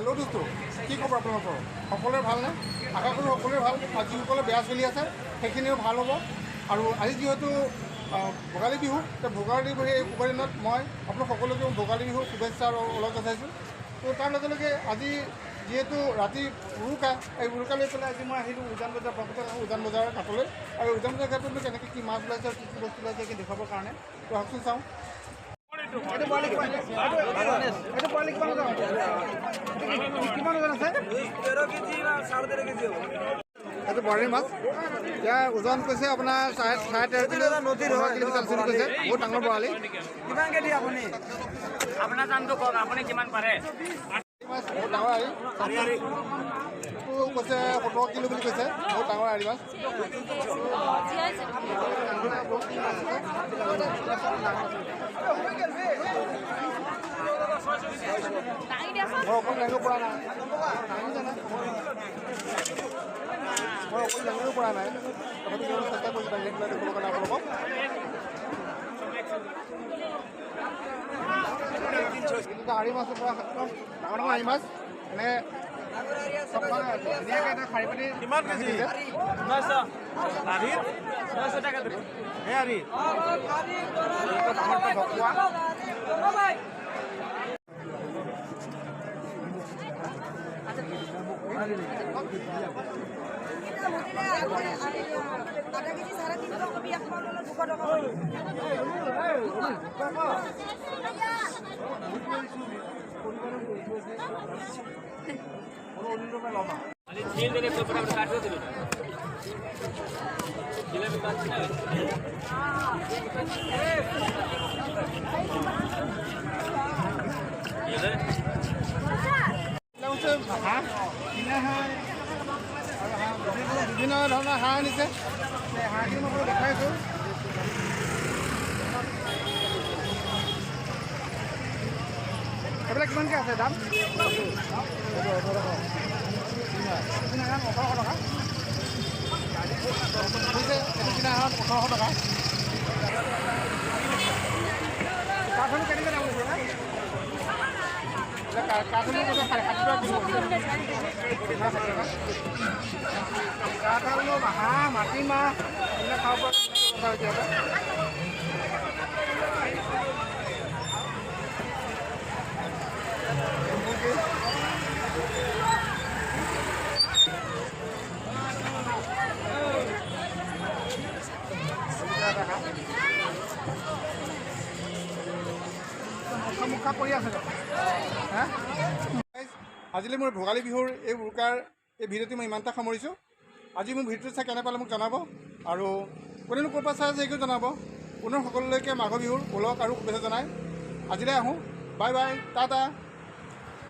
Hello' দোস্ত, কি খবৰ আপোনালোকৰ? সকলোৰে ভালনে? আশা কৰোঁ সকলোৰে ভাল। আৰু যিসকলে বেয়া চলি আছে সেইখিনিও ভাল হ'ব। আৰু আজি যিহেতু ভোগালী বিহু, ভোগালী বিহুৰ এই শুভ দিনত মই আপোনালোক সকলোকে ভোগালী বিহুৰ শুভেচ্ছা আৰু ওলগ জনাইছোঁ। তো তাৰ লগে লগে আজি যিহেতু ৰাতি উৰুকা, এই উৰুকা লৈ পেলাই আজি মই আহিলোঁ উজান বজাৰ, প্ৰকৃত উজান বজাৰৰ ঘাটলৈ। আৰু উজান বজাৰ ঘাটত কেনেকৈ কি মাছ ওলাইছে আৰু কি কি বস্তু ওলাইছে সেইখিনি দেখুৱাবৰ কাৰণে। তো আহকচোন চাওঁ। এইটো বৰালি কিমান? এইটো বৰালি কিমান ওজন? কিমান ওজন আছে? 13 কেজি বা 13.5 কেজি হ'ব। এইটো বৰালি মাছ, ইয়াৰ ওজন কৈছে আপোনাৰ 13.5 কিলো, 15 কিলো চালচুলি কৈছে। বহুত ডাঙৰ বৰালি। কিমান কেজি আপুনি? আপোনাৰ দামটো কওক, আপুনি কিমান পাৰে? মাছ বহুত ডাঙৰ আৰি, কৈছে 17 কিলো বুলি কৈছে। বহুত ডাঙৰ আৰি মাছ। মই অকল দাঙিব পৰা নাই, মই অকল দাঙিব পৰা নাই, তথাপি চেষ্টা কৰিছোঁ দাঙি পেলাই দেখুৱাবৰ কাৰণে আপোনালোকক। আৰি মাছ পৰা একদম ডাঙৰ ডাঙৰ আৰি মাছ, এনে ধুনীয়াকৈ এটা শাৰী পাতি। কিমান কেজি? ডাঙৰ ভকুৱা। আধা কেজি 350 কবি, এক পাউণ্ড 200 টকা। হাঁহ, কিনা হাঁহ আৰু হাঁহ বিভিন্ন ধৰণৰ হাঁহ আনিছে। হাঁহখিনি মই দেখাই আছোঁ। এইবিলাক কিমানকৈ আছে দাম? কিনা হাঁহ 1800 টকা। এইটো কিনা হাঁহ 1800 টকা। কাঠনো কেনেকৈ দাম হৈছে? কাঠনো কৈছে 60 টকা কিলো। কাঠল, হাঁহ, মাটিমাহ এইবিলাক খাব পৰা ব্যৱস্থা হৈছে ইয়াতে। মুখা কৰি আছে। আজিলৈ মোৰ ভোগালী বিহুৰ এই উৰুকাৰ এই ভিডিঅ'টো মই ইমানটা সামৰিছোঁ। আজি মোৰ ভিডিঅ'টো চাই কেনে পালে মোক জনাব, আৰু কোনেনো ক'ৰ পৰা চাই আছে সেইটোও জনাব। পুনৰ সকলোলৈকে মাঘৰ বিহুৰ ওলগ আৰু শুভেচ্ছা জনাই আজিলৈ আহোঁ। Bye bye, tata.